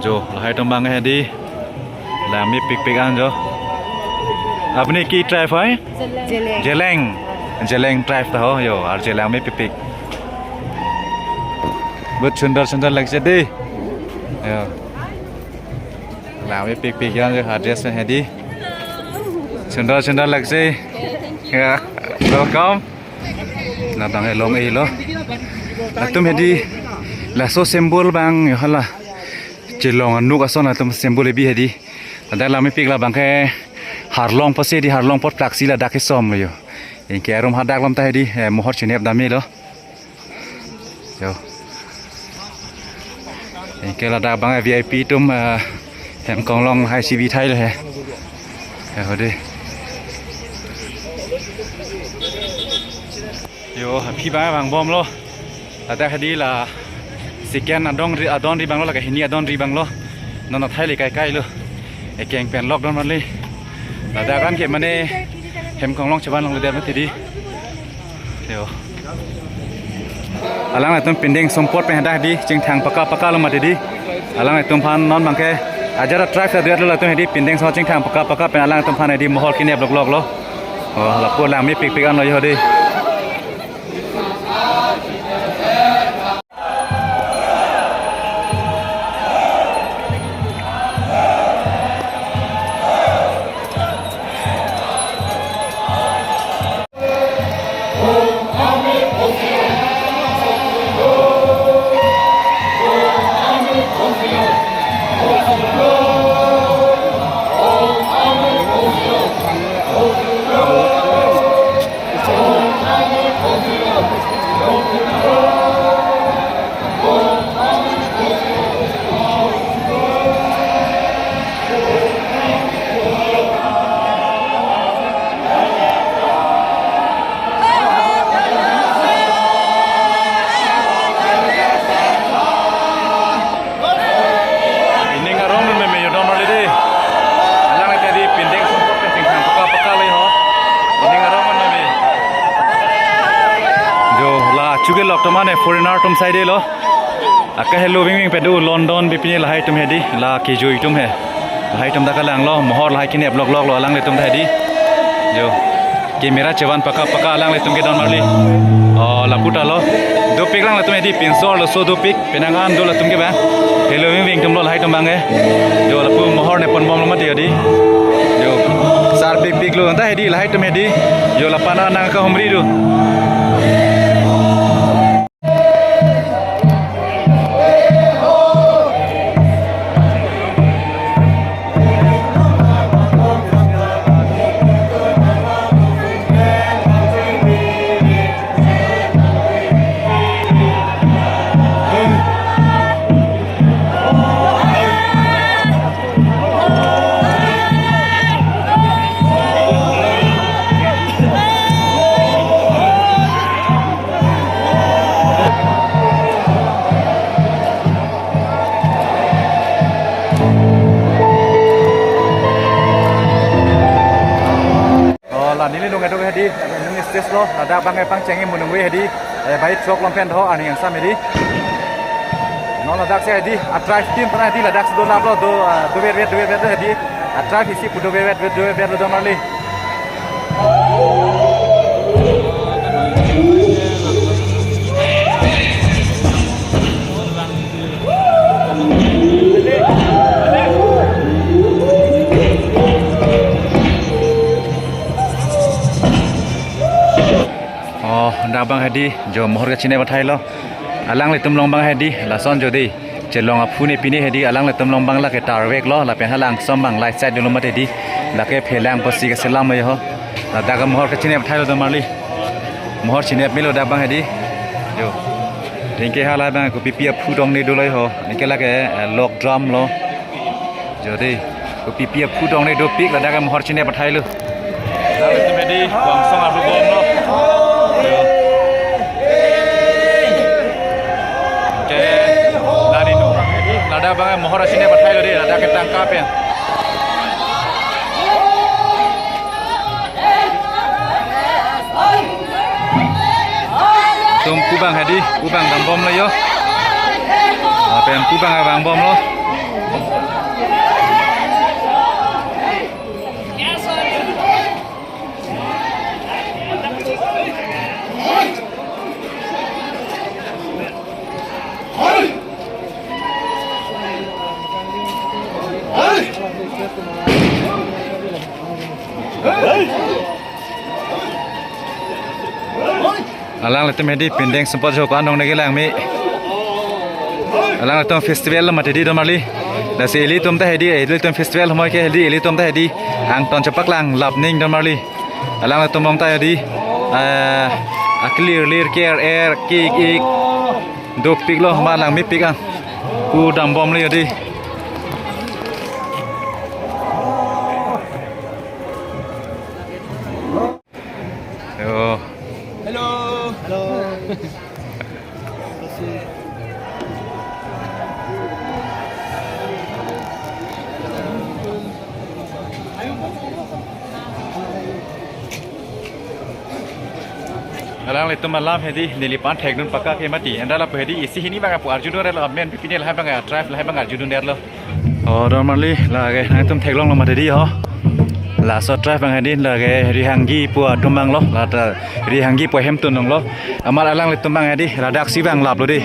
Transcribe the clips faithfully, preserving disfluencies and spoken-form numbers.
Jo, lahai atum abang hedi. Langmepikpik an jo. Apni ki tribe hai? Jeleng. Jeleng. Jeleng tribe ta ho jo, ar Jeleng mepikpik. Bahut sundar sundar lagse dei. Jo. Langmepikpik an jo, ha dress hedi. Sundar sundar lagse. Ya, welcome. Labang along elo. Latum hedi laso symbol abang jo hala. Chelong anuk ason latum symbol ebi hedi. Ladak langmepik labang ke harlong pase di, harlong apot plaksi ladak kesom lo jo. Anke arum hadak lam ta hedi, eh, mohor chinep dam-elo. Jo. Anke ladak abang V I P atum, eh, hem konglong hai si bithai lo he. Ya, hode. Jo, aphi abang vangbomlo. Ladak hedi la second adon ri, adon ri abang lo, lake hini adon ri abang lo. Non athai le kaikai lo. Ekeng pen lockdown mali. Ladak an ke mane hem konglong chevan longle det mati di. Jo. Alanglitum pindeng sumpot pen hadak hedi chingthang paka paka lo mati di. Alanglitum aphan non abang ke ajat a-tribe ta duet lo, latum hedi pindeng sumpot chingthang paka paka pen alanglitum aphan hedi mohor kinep loklok lo. Oh, lapu langmepikpik an lo jo dei. Ining arong meme jo don mali dei. Alang ke di pindeng sumpot pen chingthang paka paka lo ho. Ining arong meme. Jo, la chuke lok atum mane foreigner atum sai dei lo. Ake helo vingving pen do London bipine lahai atum hedi, la kejui atum he. Lahai atum ta kalang lo, mohor lahai kinep loklok lo alanglitum ta hedi. Jo. Camera chevan paka paka alanglitum ke don mali. Oh, lapu ta lo. Dopik alanglitum hedi, pinso arloso dopik, penang an do latum ke ba. Helo vingving atum lo lahai atum abang ke. Jo, lapu mohor nepon bom lo mati hedi. Jo. Sarpikpik lo anta hedi, lahai atum hedi. Jo, lapu an nangkahumri do. Oh, la neli nung edo hedi, nung stage lo, ladak abang epang chengji munung we hedi, eh, bai throk long pen do, arni angsam hedi. Non ladak si hedi, a-tribe team aphan hedi, ladak si dolap lo, do, ah, dover vet, dover vet hedi, a-tribe isi pu dover vet, dover vet lo don mali. Oh, dak abang hedi, jo mohor kachinep athai lo. Alanglitum along abang hedi, lason jo dei. Chelong aphu ne pine hedi, alanglitum along abang lake tarvek lo, lapen hala angsam abang light side dolo mati hedi. Lake phelang pasi kaselam lo ho. Ladak mohor kachinep athai lo don mali. Mohor chinep melo dak abang hedi. Jo. Anke hala abang kopipi aphu dongne dolo ho. Anke lake, eh, lok drum lo. Jo dei. Kopipi aphu dongne dopik ladak mohor chinep athai lo. Lalu itu hedi, kongsong aphu bom lo. Jo. Anke, lari tu. Ladak abang mohor chinep athai lo dei, ladak ketangkap ya. Atum pu abang hedi, pu abang dam bom lo jo. Lapen pu abang vang bom lo. Alanglitum hedi pindeng sumpot jok anong negi langme. Alanglitum festival lo mati di don marli. Lasi ilitum ta hedi, ilitum festival homoi ke hedi, ilitum ta hedi angton chepaklanglang ning don marli. Alanglitum along ta hedi, eh, aklir lir ker er kik ik dopik lo ma langmepik an. Pu dambom le hedi. Yo. Hello. Hello. Alanglitum alam hedi neli pan thekdun pakak ke mati. Anda lapu hedi isi hini bang apu arjudun relo amen pipine lahai bang a tribe lahai bang arjudun derlo. Oh, don marli lake nangtum theklonglo mati di ho. Laso tribe bang hedi lake Rihanggi pu atum bang lo, lata Rihanggi pu ahemtun along lo. Amat alanglitum bang hedi ladak si bang lap lo di.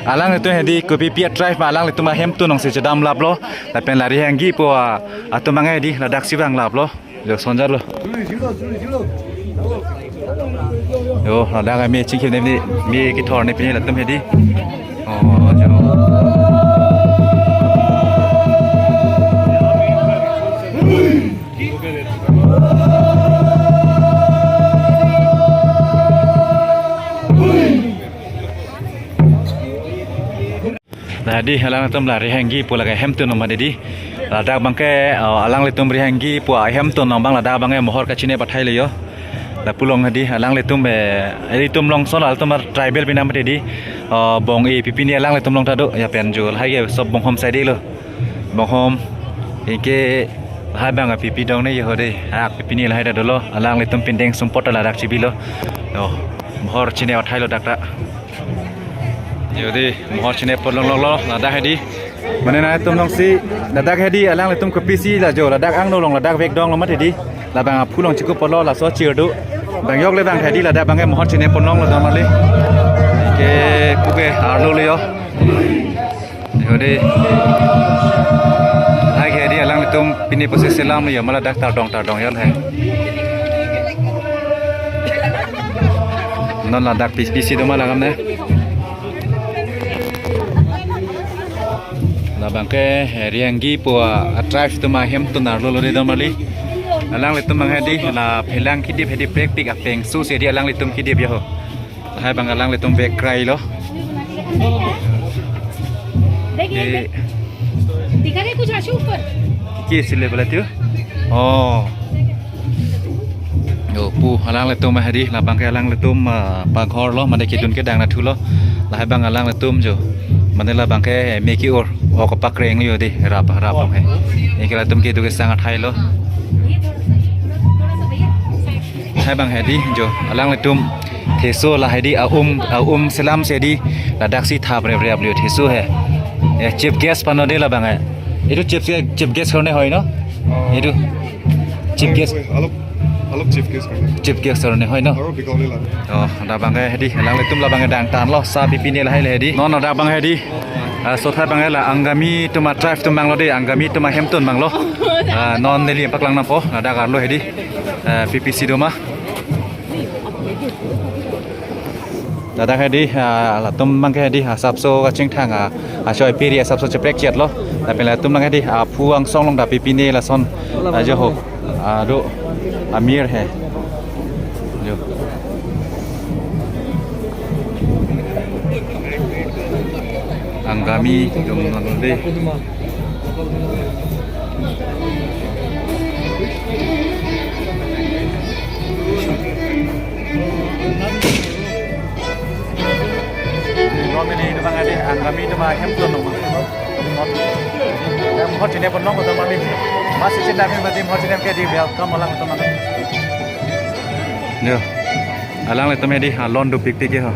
Alanglitum hedi kopi pi a tribe ma alanglitum ahemtun along si chedam lap lo. Lapen la Rihanggi pu a- atum bang hedi ladak si bang lap lo. Yo, sonjar lo. Yo, ladak kami chingkip ne, mi kethor ne pini latum hedi. Oh, jo. Nah, di alanglitum la Rihanggi pu lake hemtun along mati di. Ladak bangke, oh, alanglitum Rihanggi pu ahemtun along bang ladak bangke mohor kachine pathai le yo. Lapu along hedi alanglitum, eh, ilitum along son alanglitum tribal pinam mati di. Oh, bong e pipine alanglitum along ta do. Ya pen jul hai ke sob bonghom sai di lo. Bonghom. Inke hai bang pipi dong ne yo hedi. Ak pipine lahai ta dolo. Alanglitum pindeng sumpot ladak chibi lo. Oh, mohor chine pathai lo dak ta. Yo di, mohor chine apot longlong lo, ladak hedi. Mane nangtum along si, ladak hedi, alanglitum kopisi la jo, ladak angno along, ladak vek dong lo mati di. Labang aphu along chikup apot lo, laso chir do. Bang yok le bang hedi, ladak bangke mohor chine apot long lo don marli. Ke puke arlo le yo. Yo di. Hai ke hedi alanglitum pini pusi selam le yo, ma ladak tardong tardong yo le. Non ladak pis pisi do ma lagam ne. Labangke, eh, Rihanggi pu a, a tribe atum ahemtun arlo lo di don marli. Alanglitum bang hedi la phelang kidip hedi prekpik apeng su si hedi alanglitum kidip yo ho. Hai bang alanglitum vek krai lo. देखिए, देखिए। दिखा दे कुछ आशु ऊपर। Ki si le bala tu? Oh. Yo, pu alanglitum hedi, labangke alanglitum, ah, paghor lo, mane kedun kedang nathu lo. Lahai bang alanglitum jo. Mane labangke, eh, meki or, o ko pakreng yo di, rap, rap bang he. Inke latum kedo kesang athai lo. Hai bang hedi jo, alanglitum theso la hedi aum, aum selam si hedi ladak si thap rep rep liyo theso he. Ya, chief guest pano de labang he. Itu chief guest, chief guest karone hoi no? Itu chief guest. Alok, alok chief guest karone. Chief guest karone hoi no? Aro bikau le lang. Oh, labangke hedi, alanglitum labangke dang tan lo, sa pipine lahai le hedi. Non labangke hedi. Ah, so thai bangke la Angami atum a tribe atum bang lo de, Angami atum ahemtun bang lo. Ah, non neli paklang nangpo, ladak arlo hedi. Ah, pipisi do ma. Ladak hedi, ah, latum bangke hedi, ah, asapso kachingthang, ah, ah, choi piri asapso cheprek chet lo. Lapen latum bang hedi, ah, aphu angsong along ta pipine lason, ah, jo ho, ah, do, amir he. Jo. Angami atum nang de. Romini itu bang ade, Angami itu mah hem tuan dong. Mohor chine pon long kota mami. Masih chine kami berarti mohor chine ke di welcome alang kota mami. Yo, alanglitum hedi, ha, lon dopikpik ke ha.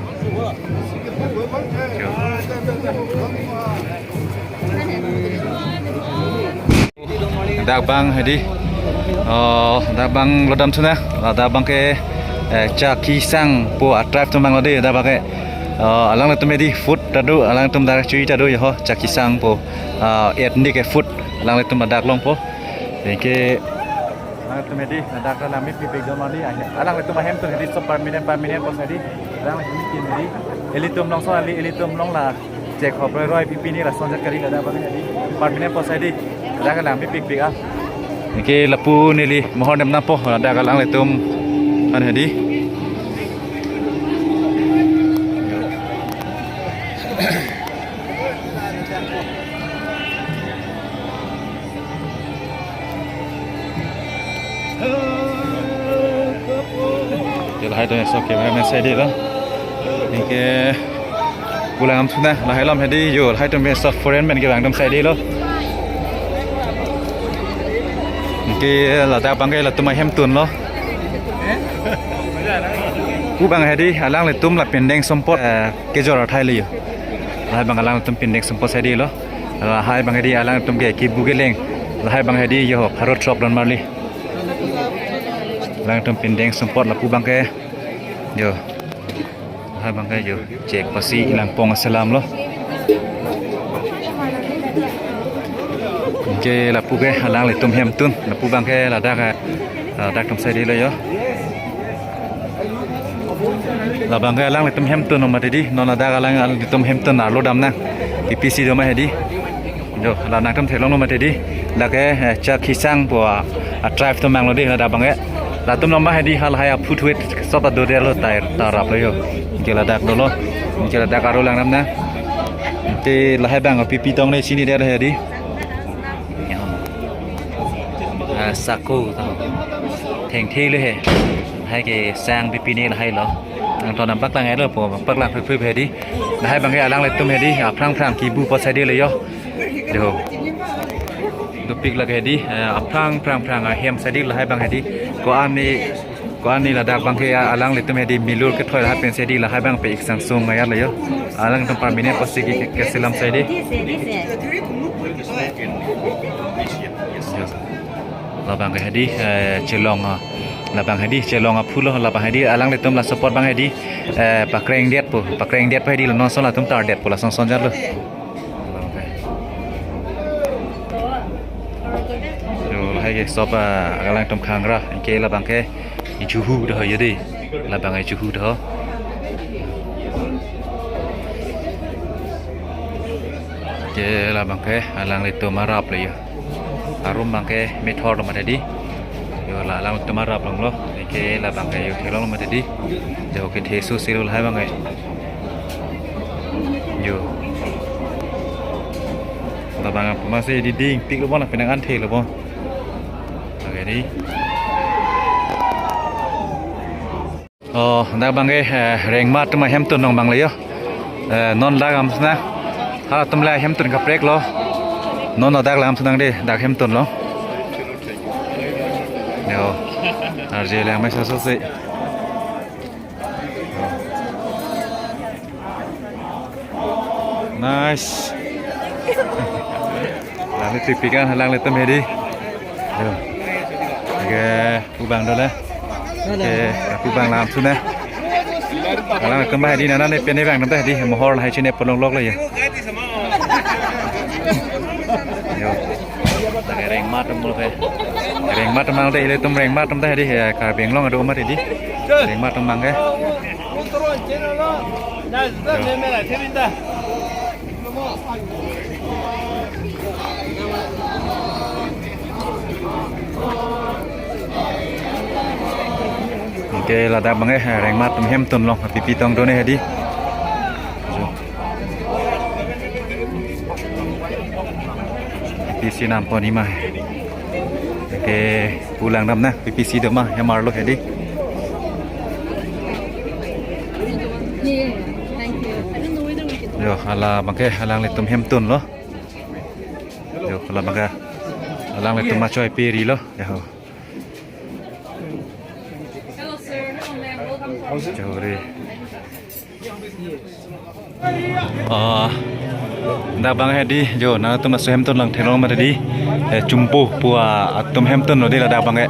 Dak bang hedi. Oh, dak bang lodam thuna. Dak bangke, eh, Chakisang pu a tribe atum bang lo de, dak bangke. Oh, alanglitum hedi food ta do, alanglitum dak chui ta do yo ho, Chakisang pu, ah, ethnic food alanglitum dak longpo. Thank you. Alangtum hedi, ladak alang mepikpik don mali, ahi, alanglitum ahemtun hedi, so permanent, permanent pos hedi, alanglitum kim hedi, ilitum along so ali, ilitum along la, chek hop roi roi pipi ni lason jat kali ladak abang hedi, permanent pos hedi, ladak alang mepikpik ah. Thank you, lapu neli mohor nem napo, ladak alanglitum an hedi. Yo, lahai atum so cameraman side lo. Anke pulang am suna, lahai alam hedi, yo, lahai atum so foreign pen kevang atum side lo. Anke ladak abangke latum ahemtun lo. Pu abang hedi, alanglitum la pindeng sumpot, eh, kejor athai lo yo. Lahai abang alanglitum pindeng sumpot side lo. Lahai abang hedi alangtum ke kibu keleng. Lahai abang hedi yo pharo throk don marli. Alangtum pindeng sumpot lapu abangke. Yo. Lahai abangke yo. Chek pasi nangpong aselam lo. Anke lapu ke alanglitum hemtun. Lapu abangke ladak, eh, ladak atum side lo yo. Labangke alanglitum hemtun lo mati di, non ladak alanglitum hemtun arlo damnang. Pipi si do ma hedi. Jo, la nangtum theklong lo mati di. Lake, eh, chak hisang po a, a tribe atum mang lo di, ladak abangke. Latum lo ma hedi halahai a food wet sot a do der lo tai tarap lo yo. Anke ladak dolo. Anke ladak arlo lang damnang. Te lahai abang pipi tong le chini der hedi. Ah, sako ta. Thengthe le he. Lahai ke sang pipi ni lahai lo. Nangtum nangpaklang lo po, paklang phui phui hedi. Lahai abangke alanglitum hedi, aphrang phrang kibu pos hedi le yo. Do. Dopik lake hedi, eh, aphrang phrang phrang ahem side lahai abang hedi. Ko-an ni Ko-an ni ladak abangke alanglitum hedi milur kethoi lahai pen side lahai abang pe ik sang sung ngayar le yo. Alangtum permanent pos si ke, ke, keselam side. Yo. Labangke hedi, eh, chelong, ah. Labang hedi chelong aphu lo, labang hedi alanglitum la support abang hedi, eh, pakreng det po, pakreng det po hedi lo non son latum tar det po lason son jat lo. Labangke. Yo, lahai ke sop, ah, alangtum khangra, anke labangke ichuhu do yo di. Labang ichuhu do. Ke labangke alanglitum arap le yo. Arum abangke methor lo mati di. Yo, la alangtum arap long lo. Anke labangke yo theklong lo mati di. Jo ke thesu siru lahai abangke. Yo. Labang apa masih diding pik lo bon, penang anthe lo bon. Lake di. Oh, dak abangke, eh, rengmat atum ahemtun long abang le yo. Eh, non dak am suna. Halatum le ahemtun kaprek lo. Non dak le am suna di, dak hemtun lo. Yo. Arje le amai saso se. Nice. Alangli pipi kan, alanglitum hedi. Yo. Oke, pu abang dole. Oke, pu abang lam suna. Alangtum abang hedi nana ne pene abang nam ta hedi mohor hai chine polong lok le yo. Yo. Lake rengmat atum lo ke. Rengmat atum abang te ilitum rengmat atum ta hedi ya, Karbi Anglong ado amat hedi. Rengmat atum abangke. Anke ladak abangke rengmat atum hemtun long pipi tong do ne hedi. Pipi si nam pon ima. Anke pulang damnang, pipi si do ma hem arlo hedi. Yo, hala abangke alanglitum hemtun lo. Yo, hala abangke alanglitum macho ipiri lo. Yo. Hello, sir. Hello, ma'am. Welcome to Chowri. Oh, dak abang hedi, jo, nangtum laso hemtun lang theklong mati di, eh, Chumpu pu atum hemtun lo di ladak abangke.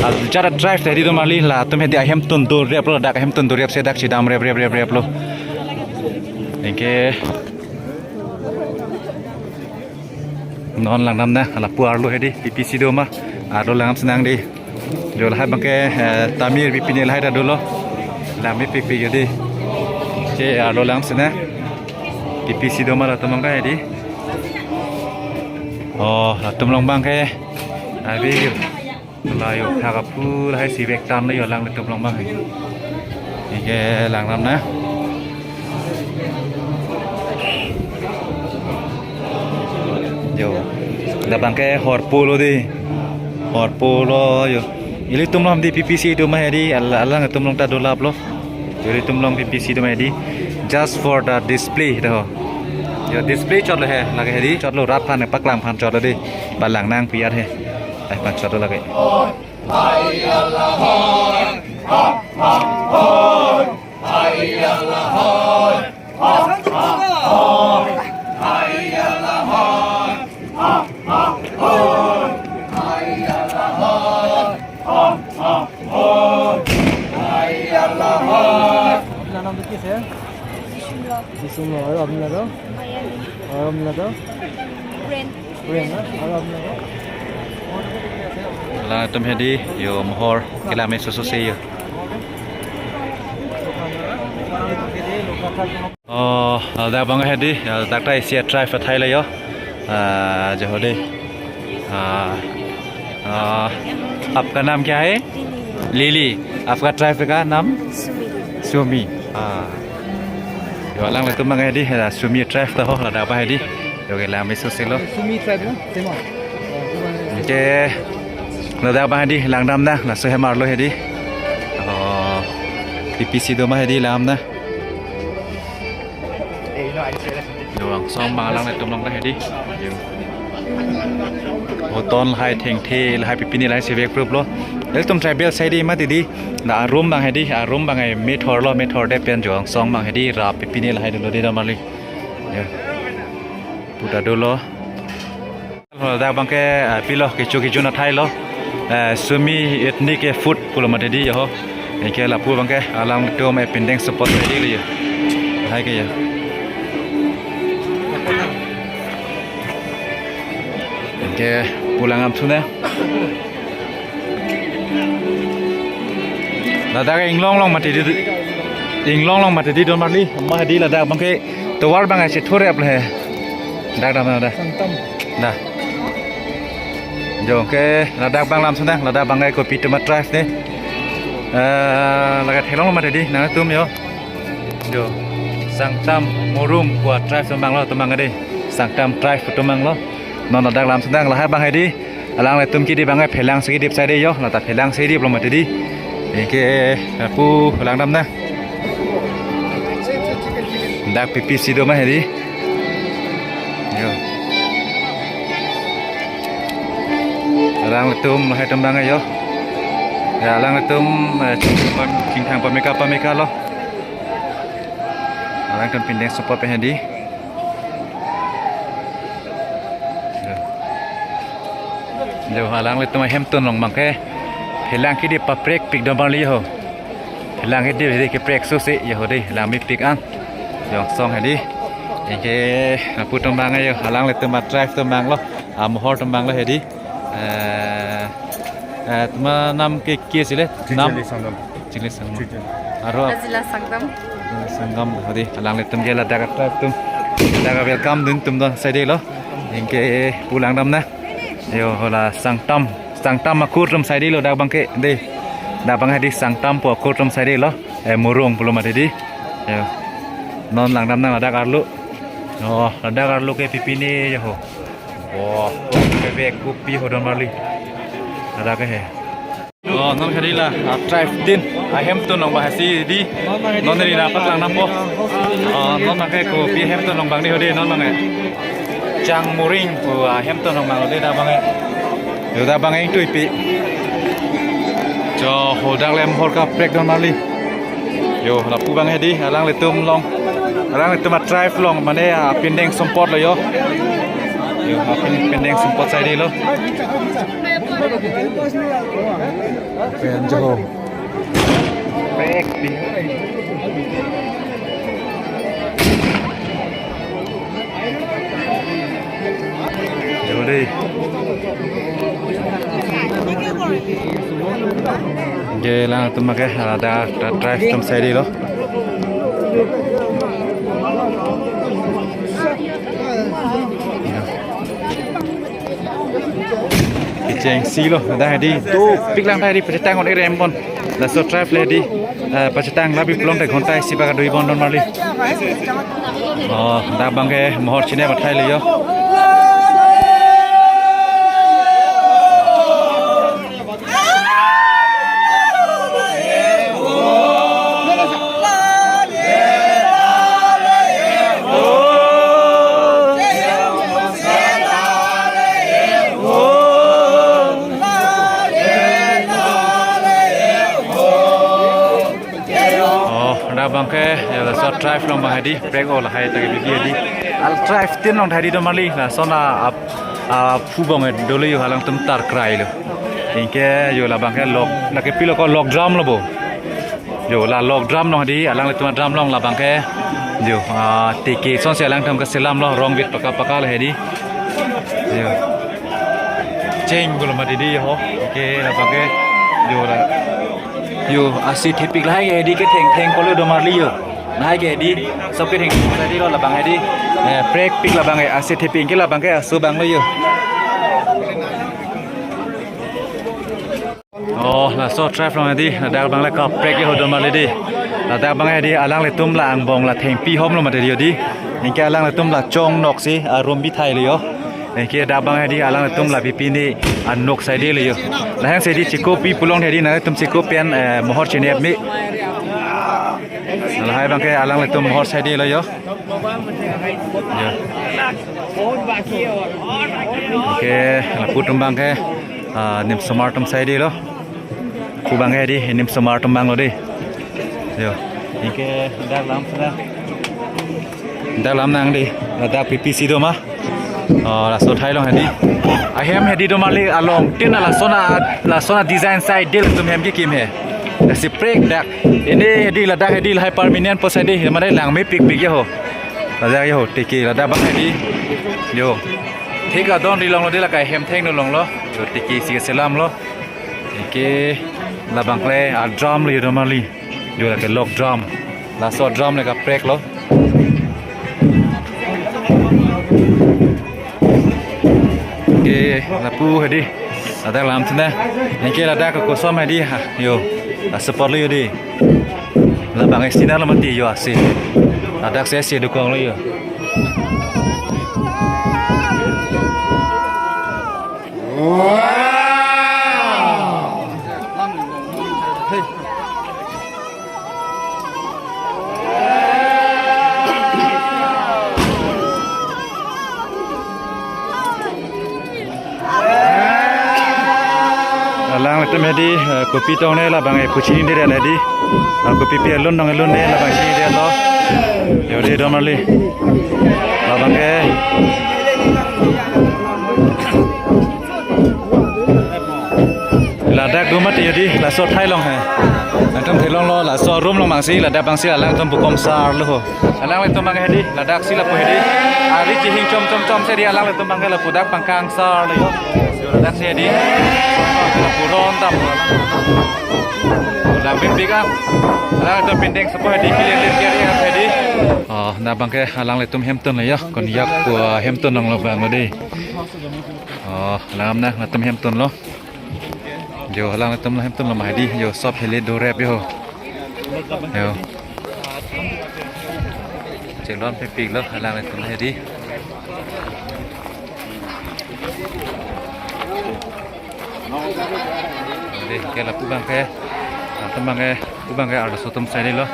Ah, jara tribe hedi do marli, latum hedi ahemtun dorep lo, dak ahemtun dorep si dak chedam rep rep rep rep lo. Anke. Non langdam na, lapu arlo hedi, P P C do ma, arlo langdam si nang di. Jo lahai abangke, eh, Tamir P P ni lahai ta dolo. Lang mepikpik jo di. Che arlo langdam si na. P P C do ma latum abangke hedi. Oh, latum along abangke. Abi jo. La jo, thak aphu lahai si vek tam la jo, alanglitum along abang. Ike langdam na. Jo. Labangke horpo lo di. Horpo lo jo. Ilitum along di P P C do ma hedi, al-, alanglitum along ta dolap lo. Ilitum along P P C do ma hedi. Just for the display do. Jo, display chot lo he, lake hedi. Chot lo, rat aphan, paklang aphan chot lo di. Palang nangpi at he. Ai, pachot lake. अपना नाम तो किस है? विश्वनाथ। विश्वनाथ। और अपना तो? मायावी। और अपना तो? प्रेम। प्रेम ना? और अपना तो? Latum hedi, jo mohor kelang me soso se jo. Oh, ladak abang hedi, ladak ta isi a-tribe athai lo jo. Ah, jo hedi. Ah, ah, आपका नाम क्या है? लिली। आपका ट्राइब का नाम? सुमी। Sumi. Ah. Jo alanglitum abang hedi, la Sumi tribe ta ho, ladak abang hedi. Jo kelang me soso lo. Sumi tribe na? Sema. Oke. Ladak abang hedi, langdam na, laso hem arlo hedi. Oh, P P C do ma hedi, langdam na. Jo angsong abang alanglitum along ta hedi. Jo. Hoton lahai thengthe lahai P P ni lahai si vek proof lo. Ilitum tribal side mati di. La a-room abang hedi, a-room abang ai methor lo, methor det pen jo angsong abang hedi, rap P P ni lahai dolo di damali. Jo. Pu ta dolo. Ladak abangke, ah, pilo kecho kejun athai lo. Eh, Sumi ethnic food pulo mati di jo ho. Anke lapu abangke alanglitum pindeng support hedi lo jo. Hai ke jo. Anke pu langdam thu na. Ladak inglong along mati di, inglong along mati di damali, ma hedi ladak abangke tovar abang ai si thurep le. Dak dam na da. Sangtam. Da. Jo ke ladak abang lam si nang, ladak abangke kopi atum a-tribe ne. Eh, ladak theklong mati di, nangtum jo. Jo. Sangtam Murung pu a-tribe atum abang lo, atum abang hedi. Sangtam tribe atum abang lo. Non ladak lam si nang, lahai abang hedi. Alanglitum kedip abang ai phelang si kedip side jo, lata phelang si kedip lo mati di. Anke, eh, pu langdam na. Dak P P C do ma hedi. Jo. Alanglitum lahai atum abang jo. Jo alanglitum, eh, chingthang pameka pameka lo. Alanglitum pindeng support pen hedi. Jo, alanglitum ahemtun along abangke phelang kedip paprekpik damali ho. Phelang kedip hedi keprek soso jo hedi, lang mepik an. Jo angsong hedi. Anke lapu atum abang jo, alanglitum a-tribe atum abang lo, amohor atum abang lo hedi. Eh, eh, तुम्हारा नाम क्या, क्या है? नाम? Chingli Sangam. Chingli Sangam. Chingli. Aro ap- Azila Sangam. Sangam, hedi, alanglitum ke ladak a-tribe atum. Ladak welcome dun atum do side lo. Anke pu langdam na. Jo, hala Sangtam. Sangtam akur atum side lo dak abangke, de. Dak abang hedi Sangtam pu akur atum side lo. Eh, Murung pulo mati di. Jo. Non langdam nang ladak arlo. Oh, ladak arlo ke P P ni jo ho. Oh, bebek kopi ho damali. Ladak ke he. Oh, non hedi la, ah, tribe tin, ahemtun along abang si di. Non hedi la paklang nangpo. Oh, non abangke kopi ahemtun along abang di hedi, non abangke. Changmuring pu ahemtun along abang hedi dak abangke. Jo dak abangke ingtuipi. Jo, ho dak le mohor kaprek damali. Jo, lapu abang hedi, alanglitum along. Alanglitum a-tribe along, mane, ah, pindeng support lo jo. Jo, ah, pin-, pindeng support side lo. Pen jo. Back di. Jo, Dei. Dei, alangtum abangke, ah, dak, dak drive atum saidelo. Kechengsi lo, dak hedi, to, pik lang dak hedi, pachetang on ere em pon. Laso drive le hedi, eh, pachetang labi pulote ghonta isi bak kadoi pon don marli. Oh, dak abangke mohor chine bathai le yo. Oh, dak abangke, ya, laso drive along abang hedi, break o lahai ta kebi hedi. Al drive tin along hedi do marli, lason a, a, phu bong dolo yo, alangtum tar krai lo. Anke yo labangke lok, lake pilo ko lok drum lo bo. Yo la lok drum along hedi, alanglitum drum along labangke. Yo, ah, teke asonsi alangtum keselam lo, rong bit paka paka lo hedi. Yo. Cheng gulo mati di ho. Anke labangke. Yo la. Yo, ase thepik lahai ke hedi kethengtheng kolo do marli yo. Lahai ke hedi, sob kethengtheng tadi lo labang hedi. Eh, break pik labang ke, ase thepik ke labang ke aso abang lo yo. Oh, laso drive along hedi, ladak abang le kaprek yo do marli di. Ladak abang hedi, alanglitum la angbong la thengpi hom lo mati di yo di. Anke alanglitum la chong noksi, ah, room bithai lo yo. Anke dak abang hedi alanglitum lapi pini anok saidelo yo. Lahang saidi chikopi pulote hedi nangtum chikopi an, eh, mohor chinep me. Lahai abangke alanglitum mohor saidelo yo. Yo. Anke lapu atum abangke, ah, nimsomar atum saidelo. Pu abangke hedi, nimsomar atum abang lo di. Yo. Anke dak lam sana. Dak lam nang di. Dak P P C do ma. Oh, laso athai along hedi. Ahem hedi do marli along. Tin lason a, lason a design saidelo atum hem kekim he. Lasi prek dak. Ini hedi ladak hedi lahai permanent po saidi. Mane langme pikpik yo ho. Ladak yo ho. Teke ladak abang hedi. Yo. Thik adon ri longlo di la kai hem theng no longlo. Yo teke si selam lo. Anke labang le a drum lo yo do marli. Yo lake lok drum. Laso drum le kaprek lo. Anke lapu hedi. Ladak lam sana. Anke ladak kosom hedi ha. Yo. Laso apor lo yo di. Labang isi na lo mati yo ase. Ladak se ase dokong lo yo. Alanglitum hedi, eh, kopi tong ne labang e puchini dere hedi. Ah, kopi pi alun tong alun ne labang chini dere lo. Yo di do marli. Labang ke. Ladak do mati yo di, laso athai along he. Nangtum theklonglo, laso room along abangsi, ladak abangsi alangtum bukom sar lo ho. Alanglitum abang hedi, ladak si lapu hedi. Ari chihing chom chom chom si di alanglitum abang lapu dak pangkang sar lo yo. Yo ladak si hedi. Lapu ron tam. Ladak bin big up. Alangtum pindeng sepo hedi, kilir lir kiri hedi. Oh, dak abangke alanglitum hemtun lo yo. Konyak pu, ah, hemtun along lo abang lo di. Oh, lam na, latum hemtun lo. Yo, alanglitum la hemtun lo ma hedi, yo, sob heli do rep yo. Yo. Chelon pepik lo, alanglitum hedi. Dei, ke lapu abangke, latum abangke, pu abangke arloso atum saidelo.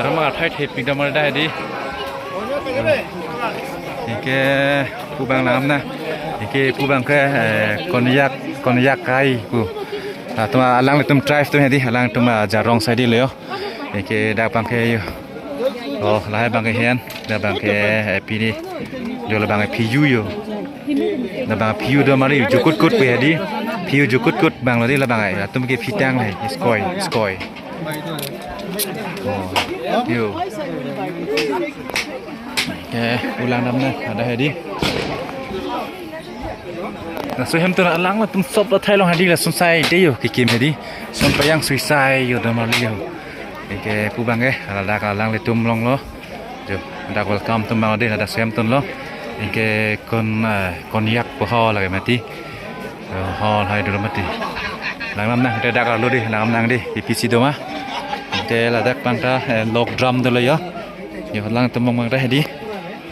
Aram athai thepik damar da hedi. Anke pu abang lam na. Anke pu abangke, eh, Konyak, Konyak kai pu. Latum alanglitum tribe atum hedi, alangtum, ah, Jarong saidelo yo. Anke dak abangke yo. Oh, lahai abangke hen, dak abangke, eh, pini. Yo labang phi-u yo. Labang phi-u do marli, jukutkut pu hedi. Phi-u jukutkut abang lo di labang, eh, latum ke phitang le, skoi, skoi. Oh, yo. Eh, pulang dam na, ada hedi. Laso hem tun alang atum sop lo thailong hadi, lason sai de yo kekim hadi. Son payang sui sai yo damar li yo. Anke pu abang ke ladak alanglitum longlo. Jo, dak welcome atum abang de, ladak hem tun lo. Anke kon, eh, konyak pu hall lake mati. Jo, hall hai dolo mati. Langnam nang, te dak arlo de, langnam nang de, P P C do ma. Anke ladak abang ta, eh, log drum dolo yo. Yo, alangtum abang ta hadi.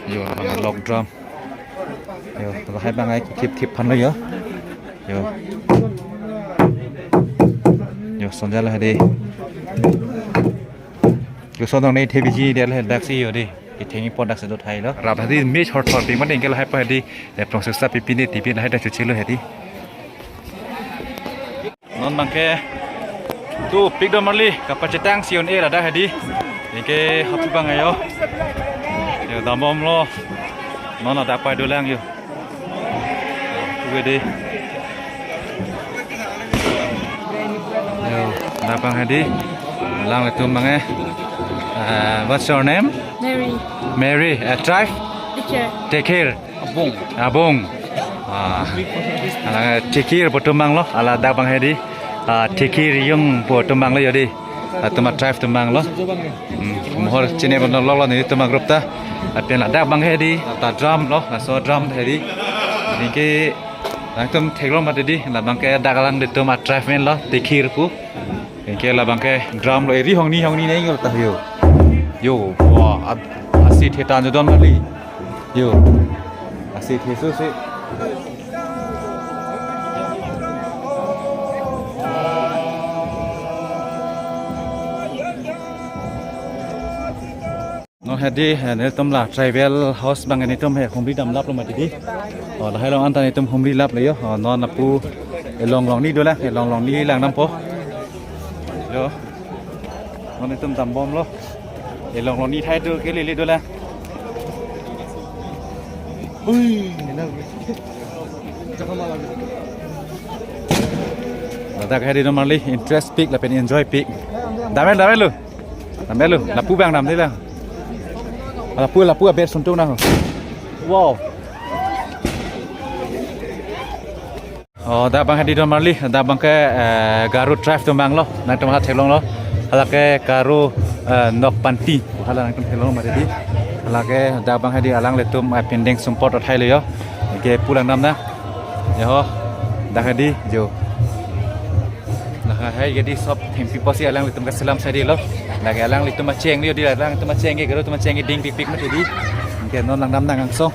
Yo, abang log drum. Yo, lahai abang ai kithip thip aphan lo yo. Yo. Yo, son jalo hadi. Yo, son dong ne thebiji dia le dak si yo de. Kithengji apot dak si do thai lo. Rap hadi mech hor thor ping mati anke lahai apot hadi. Le prong sesa pipi ne tipi lahai dak chuchi lo hadi. Non abang ke tu pik do marli kapachetang si un-e ladak hadi. Anke hapu abang ayo. Yo, dambom lo. Non ladak pai dolang yo. Pu hadi. Yo, ladak abang hadi. Alanglitum abang eh. Uh, what's your name? Mary. Mary, uh, tribe? Teacher. Teacher. Abong. Abong. Ah. Alang Teacher pu atum abang lo, ladak abang hadi. Ah, Teacher Yung pu atum abang lo yo de. Atum a-tribe atum abang lo. Hmm, mohor chini abang lo lo nelitum a-group ta. Lapen ladak abang hadi, ta drum lo, laso drum hadi. Anke nangtum theklong mati di, labang ke dak alanglitum a-tribe men lo, Teacher pu. Anke labang ke drum lo eri hongni hongni neng yo ta yo. Yo, wah, ab-, asi thetan jodon kali. Yo. Asi thesu si. Non hadi, eh, nelitum la tribal house abang nelitum he humri damlap lo mati di. Oh, lahai along anta nelitum humri lap lo yo. Oh, non lapu elong longni dolang, elong longni langdampo. Yo. Non nelitum dambom lo. Elong longni thai tu ke lili dolang. Hui, enak. Ladak hadi normally interest pik lapen enjoy pik. Damel, damel lo. Damel lo. Lapu abang dam de lang. Lapu, lapu aber suntung nang. Wow. Oh, dak abang hadi normally, dak abang ke, eh, Garo tribe atum abang lo, nangtum ha theklong lo. Hala ke Garo, eh, Nokpanti. Hala nangtum theklong mati di. Hala ke dak abang hadi alanglitum, eh, pending sumpot othai lo yo. Anke pu langdam na. Yo, dak hadi jo. Lahai hadi sop thengpi pusi alanglitum kaselam sai di lo. Lake alanglitum acheng di, alanglitum acheng ke, Garo atum acheng ke ding pikpik mati di. Anke non langdam nang angsong.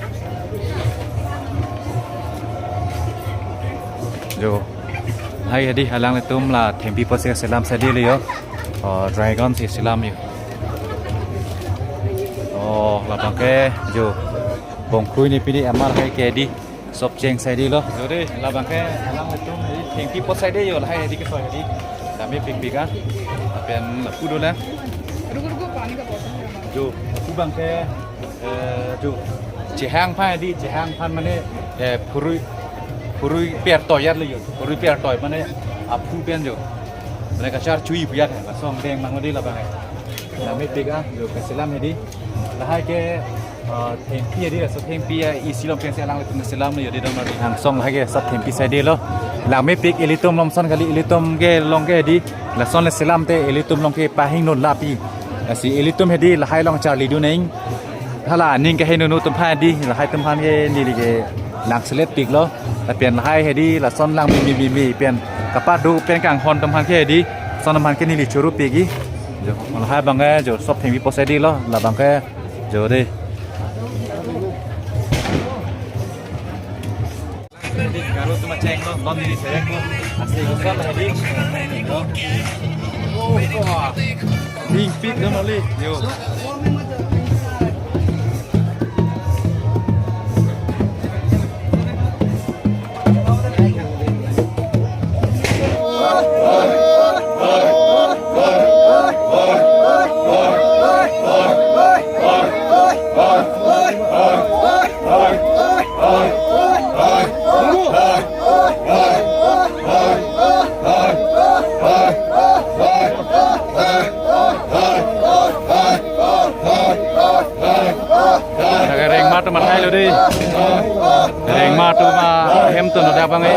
Jo. Lahai hadi alanglitum la thengpi pusi kaselam sai di lo yo. Oh, dragon si selam yo. Oh, labang ke jo. Bongkrui ni pini amar hai ke di. Sop cheng sai di lo. Jo de, labang ke alanglitum hadi thengpi pu sai di yo, lahai hadi kesoi hadi. Dam-e pikpik ah. Lapen lapu dolang. Jo, lapu abang ke, eh, jo. Chehang aphan hadi, chehang aphan mane, eh, phurui, phurui per toyat lo yo. Phurui per toy mane aphu pen jo. Mane kachar chui puyat hai, lason deng mang di labang hai. Dam-e pik ah, jo kaselam hadi. Lahai ke, ah, thengpi hadi, laso thengpi ah, isi along pensi alanglitum selam lo yo di dam hadi. Angsong lahai ke sop thengpi sai di lo. Dam-e pik ilitum lomson kali, ilitum ke long ke hadi. Lason le selam te ilitum long ke pahingno lapi. Lasi ilitum hadi lahai along charli dun neng. Hala aning kehingno atum aphan di, lahai atum aphan ke neli ke nangselet pik lo. Lapen lahai hadi lason lang mimi mimi pen kapado pen kanghon atum aphan ke hadi, lason atum aphan ke neli choro pik-i. Jo, lahai abang ke jo sop thengpi pu sai di lo, labang ke jo de. Garo atum acheng lo, non neli serek lo. Asi ko sop hadi. Ding pik dam ali. Yo. Nagareng mat mathai lo dei. Rengma atum ahemtun adak abang eh.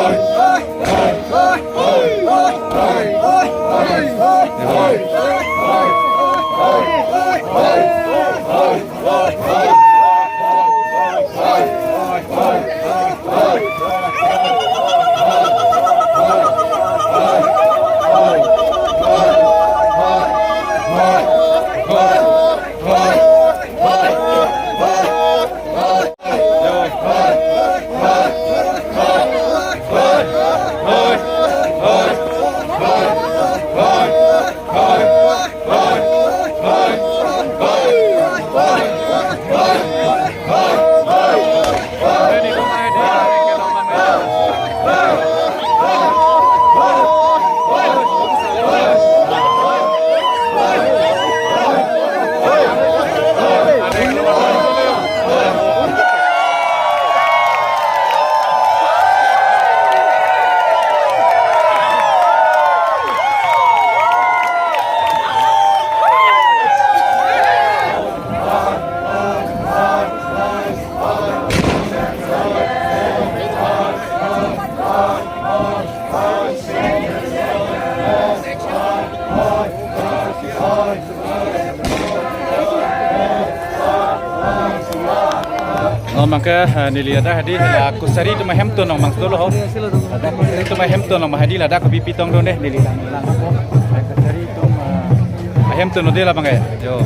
Oh, maka, eh, neli ladak hedi, la Kachari atum ahemtun along mang solo ho. Ladak Kachari atum ahemtun along hedi, ladak kopi pitong dun deh, neli lang, lang po. Kachari atum, eh, ahemtun lo deh labang eh. Yo.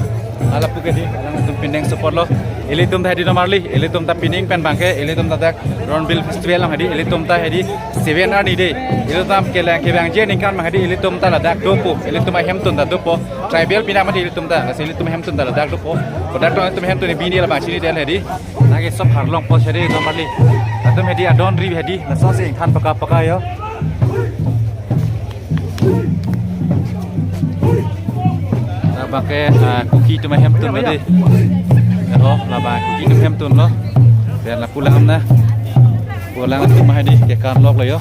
Ala puke di, alang atum pining support lo. Ilitum ta hedi non marli, ilitum ta pining pen abangke, ilitum ta dak Hornbill Festival along hedi, ilitum ta hedi seven arni deh. Ilitum ta kelang kevangji aningkan abang hedi, ilitum ta ladak dopo, ilitum ahemtun ta dopo. Tribal pinam mati ilitum ta, lasi ilitum ahemtun ta ladak dopo. Kodak tong ilitum ahemtun bini labang chini del hedi. Lake sob arlong po hedi non marli. Atum hedi adon ri hedi, laso si ingthan paka paka yo. Labangke, ah, Kuki atum ahemtun lo deh. Oh, labang Kuki atum ahemtun lo. Biar lapu lang na. Pulang atum hedi kekan lok lo yo.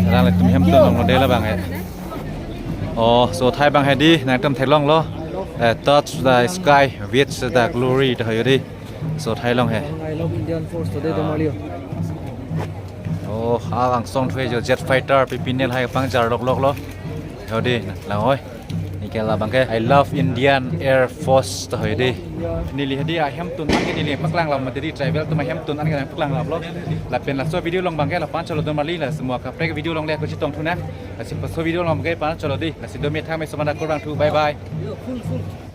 Alanglitum ahemtun along lo deh labang eh. Oh, so thai abang hedi, nangtum theklong lo. Eh, touch the sky with the glory, ta hoyo deh. So thai along he. I love Indian Force today, Domalio. Oh, ha angsong thue jo jet fighter P P Nel hai pangjar lok lok lo. Yo deh, lang oi. Neli ke labangke I love Indian Air Force, ta hoyo deh. Neli hedi ahemtun an ke neli paklang lo mati di, tribal atum ahemtun an ke paklang lo. Lapen laso video along abangke la-an cholo dun marli, la semua kaprek video along le ako chetong thu nang. Lasi laso video along abangke la-an cholo deh. Lasi dome thang me somana kurang thu. Bye bye.